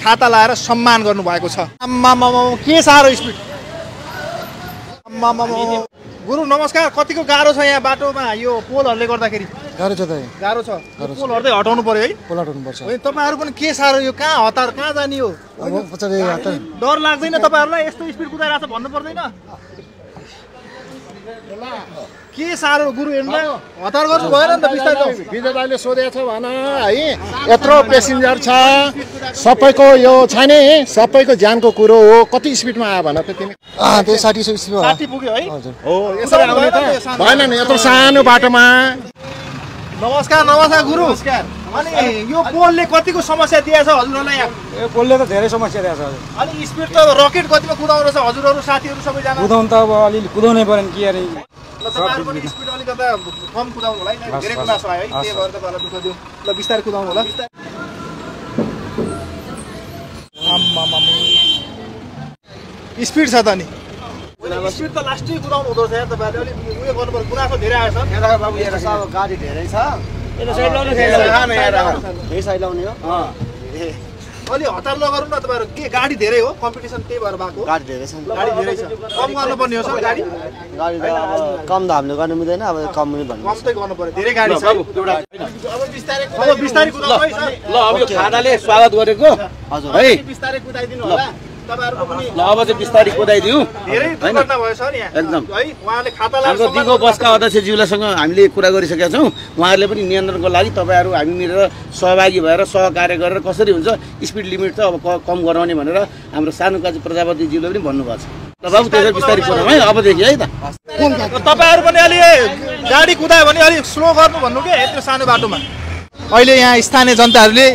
छाता लाएर सम्मान गर्नुभएको छ। के साह्रो स्पिड। गुरु नमस्कार। कतिको गाह्रो छ यहाँ बाटोमा यो पोलहरूले गर्दाखेरि? गाह्रो छ त। गाह्रो छ। पोलहरू चाहिँ हटाउनु पर्यो है? पोल हटाउनु पर्छ। तपाईँहरू पनि के साह्रो यो कहाँ हतार कहाँ जाने हो? डर लाग्दैन तपाईँहरूलाई यस्तो स्पिड कुदाइरहेको छ भन्नु पर्दैन? के साह्रो गुरु हतार गर्नु भएन नि त बिस्तारै। विजय दाइले सोधेको छ भन है, यत्रो प्यासेन्जर छ सबैको यो छैन सबैको ज्यानको कुरो हो, कति स्पिडमा आयो भन त तिमी? त्यो 60 स्पिडमा 60 पुग्यो है? हो यसरी आउने त भएन नि यत्रो सानो बाटोमा। नमस्कार। नमस्कार गुरु। अनि यो पोलले कतिको समस्या दिएछ हजुरहरूलाई यहाँ? यो पोलले त धेरै समस्या दिएछ हजुर। अनि स्पिड त रकेट कतिमा कुदाउनु छ हजुरहरू साथीहरू सबैजना? कुदाउनु त अब अलिअलि कुदाउनै पर्यो नि के अरे। तपाईहरु पनि स्पिड अलिकता कम कुदाउनु होला है, धेरै गुनासो आयो है, त्यही भएर तपाईहरुलाई दुःख दियो। ल बिस्तारै कुदाउनु होला। स्पिड छ त नि? स्पिड त लास्टै कुदाउनु हुँदो रहेछ यार तपाईहरुले। अलि उयो गर्नु पर्यो, गुनासो धेरै आएछ। यहाँ बाबु यहाँ सब गाडी धेरै छ। यो साइड लाउने यही साइड लाउने हो। अलि हतार नगर्नु न तपाईहरु। के गाडी धेरै हो कम्पिटिसन त्यही भएर भएको? गाडी धेरै छ। गाडी धेरै छ। कम गर्नुपर्ने हो सर गाडी? गाडी त अब कम त हामीले गर्नु मिल्दैन, अब कम पनि भन्नु। कम चाहिँ गर्नु पर्यो, धेरै गाडी छ एउटा। अब बिस्तारै कुदाउनु है सर। ल अब यो खादाले स्वागत गरेको हजुर है, बिस्तारै कुदाइदिनु होला तपाईहरुको पनि। ल अब चाहिँ बिस्तारै कुदाइदिऊ। धेरै दुर्घटना भयो सर यहाँ एकदम है। उहाँले खाता लाएर हाम्रो दिगो बसका अध्यक्षज्यूसँग हामीले कुरा गरिसकेका छौँ। उहाँहरूले पनि नियन्त्रणको लागि तपाईँहरू हामी मिलेर सहभागी भएर सहकार्य गरेर कसरी हुन्छ स्पिड लिमिट चाहिँ अब कम गराउने भनेर हाम्रो सानुकाजी प्रजापतिज्यूले पनि भन्नुभएको छ। ल बाबु त्यसरी बिस्तारै कुदाउँ है अबदेखि है त। तपाईहरु पनि अलि गाडी कुदायो भने अलिक स्लो गर्नु भन्नु के यत्रो सानो बाटोमा। अहिले यहाँ स्थानीय जनताहरूले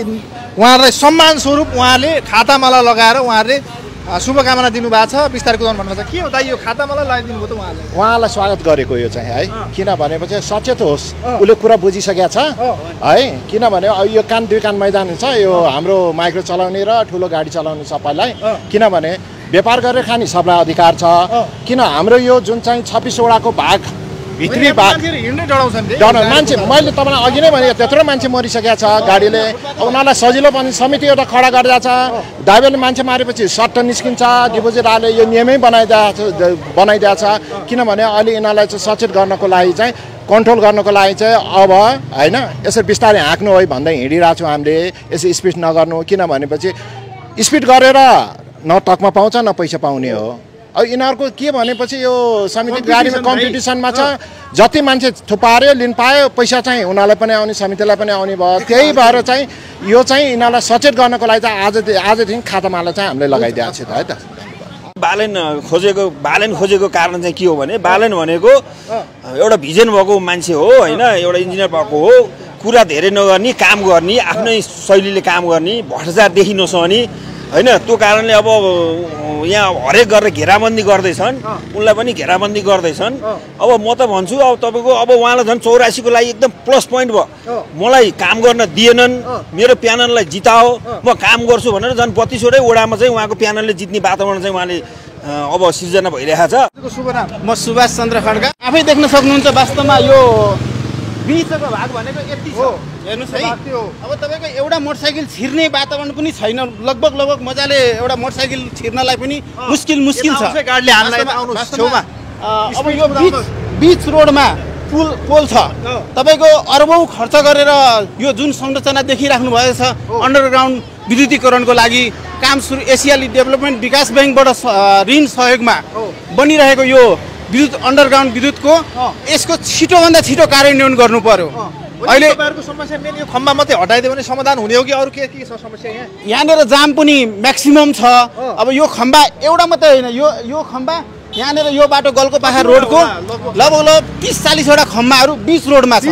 उहाँहरूलाई सम्मान स्वरूप उहाँले खातामाला लगाएर उहाँहरूले शुभकामना दिनुभएको छ। बिस्तारै कुदाउनु भन्नुभएको छ। के हो दाइ यो खातामाला लगाइदिनु भयो त उहाँले? उहाँलाई स्वागत गरेको यो चाहिँ है, किनभनेपछि सचेत होस्, उसले कुरा बुझिसकेको छ है। किनभने यो कान दुई कान मैदान छ यो हाम्रो माइक्रो चलाउने र ठुलो गाडी चलाउने सबैलाई। किनभने व्यापार गरेर खाने सबलाई अधिकार छ। किन हाम्रो यो जुन चाहिँ 26 वटाको भाग भित्री भाग हिँड्नै डराउँछन् मान्छे, मैले तपाईँलाई अघि नै भने त्यत्रो मान्छे मरिसकेको छ गाडीले। अब उनीहरूलाई सजिलो पनि समिति एउटा खडा गरिदिएको छ। ड्राइभरले मान्छे मारेपछि सट्ट निस्किन्छ, डिपोजिट हाले यो नियमै बनाइदिएको छ। किनभने अहिले यिनीहरूलाई चाहिँ सचेत गर्नको लागि चाहिँ कन्ट्रोल गर्नको लागि चाहिँ अब होइन यसरी बिस्तारै हाँक्नु है भन्दै हिँडिरहेको छौँ हामीले। यसो स्पिड नगर्नु, किनभनेपछि स्पिड गरेर न टकमा पाउँछ न पैसा पाउने हो। अब यिनीहरूको के भनेपछि यो समिति गाडीमा कम्पिटिसनमा छ, जति मान्छे थुपार्यो लिन पायो पैसा चाहिँ उनीहरूलाई पनि आउने समितिलाई पनि आउने भयो। त्यही भएर चाहिँ यो चाहिँ यिनीहरूलाई सचेत गर्नको लागि चाहिँ आजदेखि खातामाला चाहिँ हामीले लगाइदिएको छ है त। बालेन खोजेको कारण चाहिँ के हो भने बालेन भनेको एउटा भिजन भएको मान्छे हो होइन, एउटा इन्जिनियर भएको हो। कुरा धेरै नगर्ने, काम गर्ने, आफ्नै शैलीले काम गर्ने, भ्रष्टाचार देखि नसहने होइन। त्यो कारणले अब यहाँ हरेक गरेर घेराबन्दी गर्दैछन्, उनलाई पनि घेराबन्दी गर्दैछन्। अब म त भन्छु अब तपाईँको अब उहाँलाई झन् 84 को लागि एकदम प्लस पोइन्ट भयो। मलाई काम गर्न दिएनन्, मेरो प्यानललाई जिताओ, म काम गर्छु भनेर झन् 32 वटै वडामा चाहिँ उहाँको प्यानलले जित्ने वातावरण चाहिँ उहाँले अब सिर्जना भइरहेको छ। म सुभाष चन्द्र खड्का। आफै देख्न सक्नुहुन्छ वास्तवमा यो बिचको भाग भनेको यति छ हेर्नुस् है। अब तपाईको एउटा मोटरसाइकल छिर्ने वातावरण पनि छैन। लगभग मजाले एउटा मोटरसाइकल छिर्नलाई पनि मुस्किल छ। गाडीले हान्नलाई आउनुस् छेउमा। अब यो बीच रोडमा पोल छ। तपाईको अरबौं खर्च गरेर यो जुन संरचना देखिराख्नु भएको छ अन्डरग्राउन्ड विद्युतीकरणको लागि काम सुरु एसियाली डेभलपमेन्ट विकास बैंकबाट ऋण सहयोगमा बनिरहेको यो विद्युत अन्डरग्राउन्ड विद्युतको यसको छिटोभन्दा छिटो कार्यान्वयन गर्नु पर्यो। अहिले तपाईहरुको समस्या मेन यो खम्बा मात्रै हटाइदियो भने समाधान हुने हो कि अरु के छ समस्या यहाँ? यहाँनेर जाम पनि म्याक्सिमम छ। अब यो खम्बा एउटा मात्रै हैन, यो खम्बा यहाँनेर यो बाटो गल्को पाखा रोडको लगभग 30-40 वटा खम्बाहरु बीच रोडमा छ।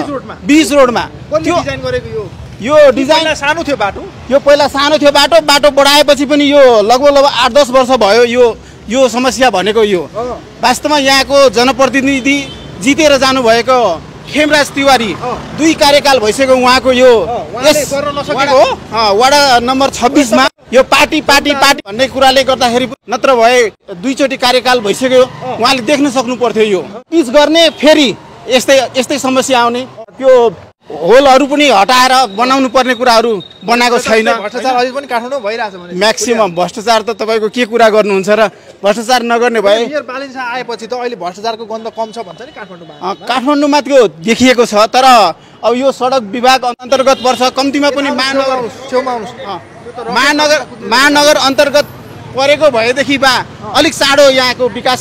बीच रोडमा त्यो डिजाइन गरेको यो डिजाइन सानो थियो बाटो। यो पहिला सानो थियो बाटो बढाएपछि पनि यो लगभग 8-10 वर्ष भयो यो समस्या भनेको यो। वास्तवमा यहाँको जनप्रतिनिधि जितेर जानु भएको खेमराज तिवारी 2 कार्यकाल भइसक्यो उहाँको यो गर्न नसकेको हो। वडा नम्बर 26 मा यो पार्टी भन्ने कुराले गर्दाखेरि नत्र भए 2 चोटि कार्यकाल भइसक्यो। उहाँले देख्न सक्नु पर्थ्यो यो पिच गर्ने फेरि यस्तै समस्या आउने। त्यो होलहरू पनि हटाएर बनाउनु पर्ने कुराहरू बनाएको छैन। भ्रष्टाचार अझै पनि काठमाडौँ भइरहेछ भने म्याक्सिमम भ्रष्टाचार त तपाईँको के कुरा गर्नुहुन्छ र भ्रष्टाचार नगर्ने भए मेयर बालेन शाह आएपछि त अहिले भ्रष्टाचारको गन्ध कम छ भन्छ नि काठमाडौँमा। काठमाडौँमा त्यो देखिएको छ, तर अब यो सडक विभाग अन्तर्गत पर्छ, कम्तीमा पनि महानगर अन्तर्गत परेको भएदेखि बा अलिक चाँडो यहाँको विकास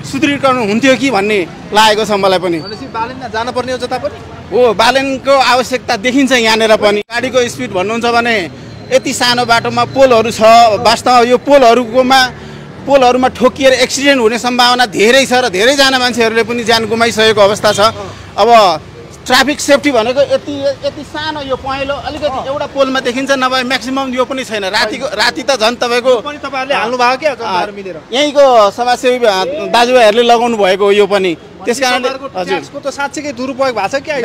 सुदृढीकरण हुन्थ्यो कि भन्ने लागेको छ मलाई पनि। बालेनमा जान पर्ने हो जता पनि हो, बालेनको आवश्यकता देखिन्छ यहाँनिर पनि। गाडीको स्पिड भन्नुहुन्छ भने यति सानो बाटोमा पोलहरू छ, वास्तवमा यो पोलहरूमा ठोकिएर एक्सिडेन्ट हुने सम्भावना धेरै छ र धेरैजना मान्छेहरूले पनि ज्यान गुमाइसकेको अवस्था छ। अब ट्राफिक सेफ्टी भनेको यति सानो यो पहेँलो अलिकति एउटा पोलमा देखिन्छ, नभए म्याक्सिमम यो पनि छैन। राति त झन् तपाईँको तपाईँहरूले हाल्नुभयो क्या जनताहरू मिलेर यहीँको समाजसेवी दाजुभाइहरूले लगाउनु भएको हो यो पनि। त्यस कारणले हजुर त साँच्चैकै दुरुपयोग भएको छ क्या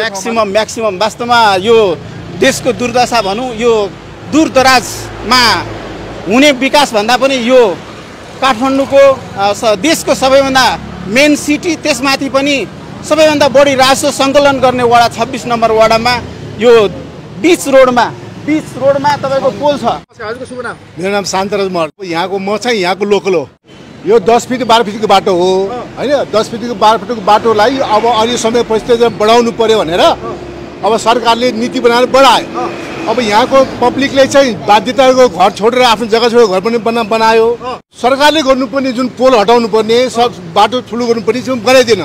म्याक्सिमम वास्तवमा यो देशको दुर्दशा भनौँ, यो दूरदराजमा हुने विकास भन्दा पनि यो काठमाडौँको देशको सबैभन्दा मेन सिटी, त्यसमाथि पनि सबैभन्दा बढी राजस्व सङ्कलन गर्ने वडा 26 नम्बर वडामा यो बिच रोडमा तपाईँको पोल छ। हजुरको शुभ नाम? मेरो नाम शान्तराज महल। यहाँको म चाहिँ यहाँको लोकल हो। यो 10 फिट 12 फिटको बाटो हो होइन। 10 फिटको 12 फिटको बाटोलाई अब अहिले समय परिस्थिति बढाउनु पर्यो भनेर अब सरकारले नीति बनाएर बढायो। अब यहाँको पब्लिकले चाहिँ बाध्यताको घर छोडेर आफ्नो जग्गा छोडेर घर पनि बनायो। सरकारले गर्नुपर्ने जुन पोल हटाउनु पर्ने, बाटो ठुलो गर्नुपर्ने जुन बनाइदिएन।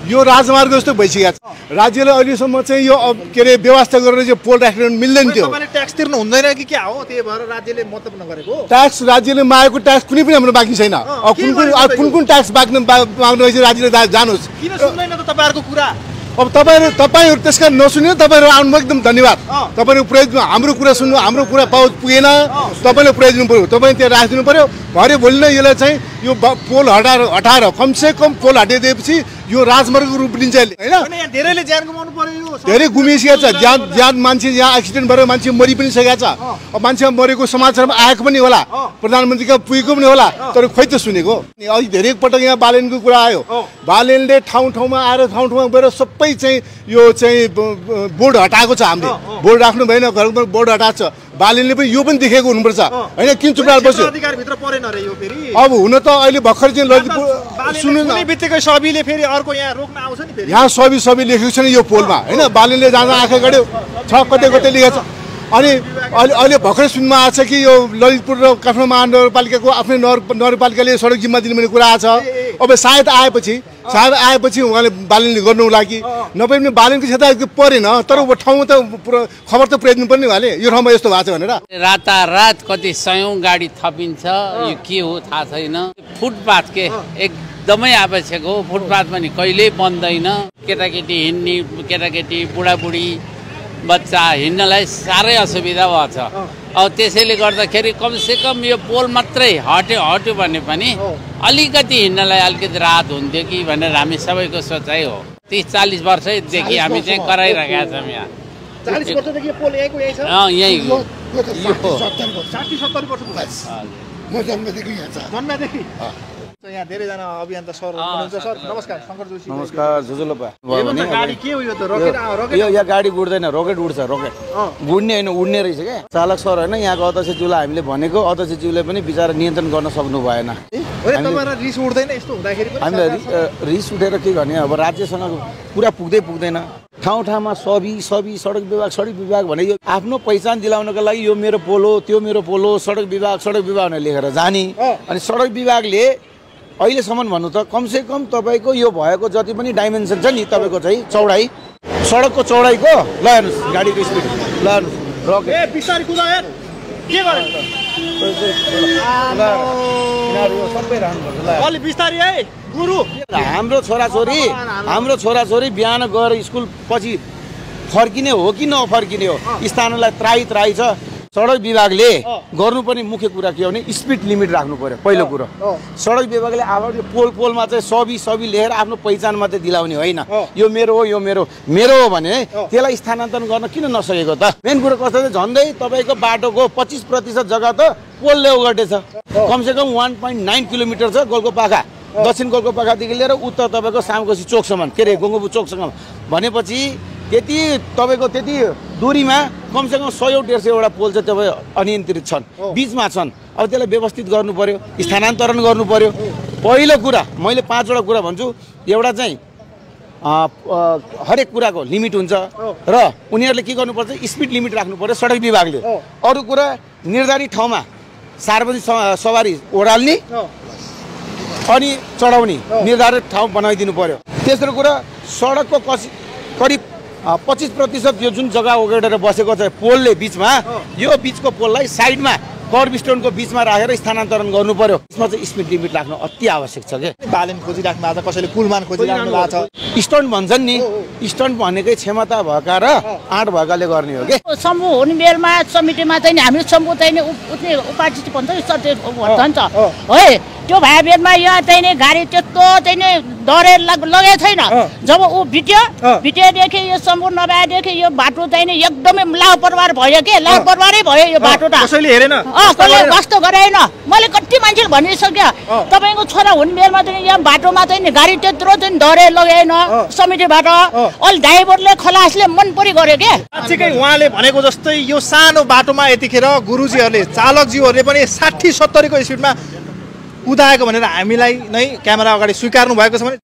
यो राजमार्ग जस्तो भइसकेको छ। राज्यले अहिलेसम्म चाहिँ यो के अरे व्यवस्था गरेर चाहिँ पोल राख्न मिल्दैन थियो। ट्याक्स तिर्नु हुँदैन कि क्या हो, त्यही भएर राज्यले मतलब नगरेको? ट्याक्स राज्यले मागेको ट्याक्स कुनै पनि हाम्रो बाँकी छैन। कुन ट्याक्स माग्नु राज्यले जानुहोस्। किन सुन्दैन त तपाईँहरूको कुरा? अब तपाईँहरू त्यसका नसुनेर तपाईँहरू आउनुभयो, एकदम धन्यवाद। तपाईँहरू पुर्याइदिनु, हाम्रो कुरा सुन्नु, हाम्रो कुरा पुगेन, तपाईँले पुर्याइदिनु पऱ्यो, तपाईँले त्यहाँ राखिदिनु पऱ्यो। भरे भोलि नै यसलाई चाहिँ यो पोल हटाएर कमसे कम पोल हटाइदिएपछि यो राजमार्गको रूप लिन्छ होइन। धेरैले ज्यान गुमाउनु पर्यो, धेरै गुमिसकेको छ। ज्यान मान्छे यहाँ एक्सिडेन्ट भएर मान्छे मरि पनि सकेको छ। अब मान्छे मरेको समाचारमा आएको पनि होला, प्रधानमन्त्रीका पुगेको पनि होला, तर खोइ त सुनेको। अघि धेरै पटक यहाँ बालेनको कुरा आयो। बालेनले ठाउँ ठाउँमा आएर गएर सबै चाहिँ यो चाहिँ बोर्ड हटाएको छ। हामीले बोर्ड राख्नु भएन, घरको बोर्ड हटाएको छ। बालेनले पनि यो पनि देखेको हुनुपर्छ होइन। किन चुप लागेर बस्यो? अब हुन त अहिले भर्खर चाहिँ ललितपुर सुन्नु न, बित्तिकै सबैले फेरि अर्को यहाँ रोक्न आउँछ नि फेरि। यहाँ सबै लेखेको छ नि यो पोलमा होइन। बालेनले जाँदा आँखा गढ्यो छ, कतै लेखेको छ। अनि अहिले भर्खरै सुन्नमा आएको छ कि यो ललितपुर र काठमाडौँ महानगरपालिकाको आफ्नै नगरपालिकाले सडक जिम्मा दिने भन्ने कुरा आएको छ। अब सायद आएपछि उहाँले बालेनले गर्नु लागि नभए पनि बालेनको क्षेत्र परेन, तर ठाउँमा त खबर त पुर्याइदिनु पर्ने उहाँले यो ठाउँमा यस्तो भएको छ भनेर। रातारात कति सयौं गाडी थपिन्छ, यो के हो थाहा छैन। फुटपाथ के एकदमै आवश्यक हो। फुटपाथ पनि कहिल्यै बन्दैन। केटाकेटी हिँड्ने, केटाकेटी बुढाबुढी बच्चा हिँड्नलाई साह्रै असुविधा भएको छ। अब त्यसैले गर्दाखेरि कमसेकम यो पोल मात्रै हट्यो भने पनि अलिकति हिँड्नलाई अलिकति राहत हुन्थ्यो कि भनेर हामी सबैको सोचाइ हो। 30-40 वर्षदेखि हामी चाहिँ कराइरहेका छौँ यहाँ। 40 वर्षदेखि पोल यहीँको यही छ? यही हो। 60-70 वर्ष म जन्मदेखि यहाँ छ। जन्मदेखि यहाँ धेरैजना अभियन्ता सर हुनुहुन्छ। सर नमस्कार। शङ्कर जोशी नमस्कार। जुजुलोपा गाडी के हो यो त? रकेट यो यहाँ गाडी उड्दैन, रकेट उड्छ। रकेट उड्ने होइन, उड्ने रहेछ क्या। चालक सर होइन, यहाँको अध्यक्षज्यूलाई हामीले भनेको, अध्यक्षज्यूले पनि बिचरा नियन्त्रण गर्न सक्नु भएन। रिस उठ्दैन यस्तो हुँदाखेरि? हामीलाई रिस उठेर के गर्ने? अब राज्यसँग पुरा पुग्दैन। ठाउँ ठाउँमा सडक विभाग भने यो आफ्नो पहिचान दिलाउनको लागि यो मेरो पोल हो, त्यो मेरो पोल हो, सडक विभाग भनेर लेखेर जाने। अनि सडक विभागले अहिलेसम्म भन्नु त कमसेकम तपाईँको यो भएको जति पनि डाइमेन्सन छ नि तपाईँको चाहिँ चौडाइ, सडकको चौडाइको ल हेर्नुहोस्, गाडीको स्पिड ल हेर्नुहोस्, रकेट बिस्तारै कुदा यार, के गरे सबै राख्नुपर्छ ल। अलि बिस्तारै है गुरु। हाम्रो छोराछोरी बिहान गएर स्कुल पछि फर्किने हो कि नफर्किने हो, स्थानलाई त्राई छ। सडक विभागले गर्नुपर्ने मुख्य कुरा के हो भने स्पिड लिमिट राख्नु पर्यो। पहिलो कुरो सडक विभागले अब पोलमा चाहिँ सबै लेखेर आफ्नो पहिचान मात्रै दिलाउने होइन। यो मेरो हो भने त्यसलाई स्थानान्तरण गर्न किन नसकेको त? मेन कुरो कस्तो छ, झन्डै तपाईँको बाटोको 25% जग्गा त पोलले ओगटेछ। कमसेकम 1.9 किलोमिटर छ गोल्कोपाखा, दक्षिण गोल्कोपाखादेखि लिएर उत्तर तपाईँको सामकोसी चोकसम्म, के अरे गङ्गोबु चोकसम्म। भनेपछि त्यति तपाईँको त्यति दूरीमा कमसेकम 100-150वटा पोल चाहिँ तपाईँ अनियन्त्रित छन्, बिचमा छन्। अब त्यसलाई व्यवस्थित गर्नु पर्यो, स्थानान्तरण गर्नु पर्यो। पहिलो कुरा मैले 5वटा कुरा भन्छु। एउटा चाहिँ हरेक कुराको लिमिट हुन्छ र उनीहरूले के गर्नुपर्छ, स्पिड लिमिट राख्नु पर्यो सडक विभागले। अरू कुरा निर्धारित ठाउँमा सार्वजनिक सवारी ओह्राल्ने अनि चढाउने निर्धारित ठाउँ बनाइदिनु पर्यो। तेस्रो कुरा सडकको करिब 25% यो जुन जग्गा ओगटेर बसेको छ पोलले बिचमा, यो बिचको पोललाई साइडमा कर्ब स्टोनको बिचमा राखेर स्थानान्तरण गर्नु पर्यो। यसमा चाहिँ स्पिड लिमिट राख्न अति आवश्यक छ के। बालेन खोजिराख्नु भएको छ, कसैले पुलमान खोजिराख्नु भएको छ। स्टन्ट भन्छन् नि, स्टन्ट भनेकै क्षमता भएका र आँट भएकाले गर्ने हो के। समूह हुने बेलमा समितिमा चाहिँ हामी समूह चाहिँ उठ्ने उपाध्यक्ष भन्छ भन्छ है, त्यो भए बेलमा यहाँ चाहिँ गाडी त्यस्तो चाहिँ डरेर लगेको छैन। जब ऊ भिटियोदेखि यो समूह नभएदेखि यो बाटो चाहिँ एकदमै लापरवाह भयो के, लापरवाही भयो यो बाटो त। कसैले हेरेन, कसले कस्तो गरेन। मैले कति मान्छेले भनिसक्यो तपाईँको छोरा हुने बेलमा चाहिँ यहाँ बाटोमा चाहिँ गाडी त्यत्रो चाहिँ डरेर लगेन समितिबाट। अलि ड्राइभरले खलासले मन परी गर्यो के। साँच्चीकै उहाँले भनेको जस्तै यो सानो बाटोमा यतिखेर गुरुजीहरूले चालकज्यूहरूले पनि 60-70 को स्पिडमा कुदाएको भनेर हामीलाई नै क्यामेरा अगाडि स्वीकार्नु भएको छ भने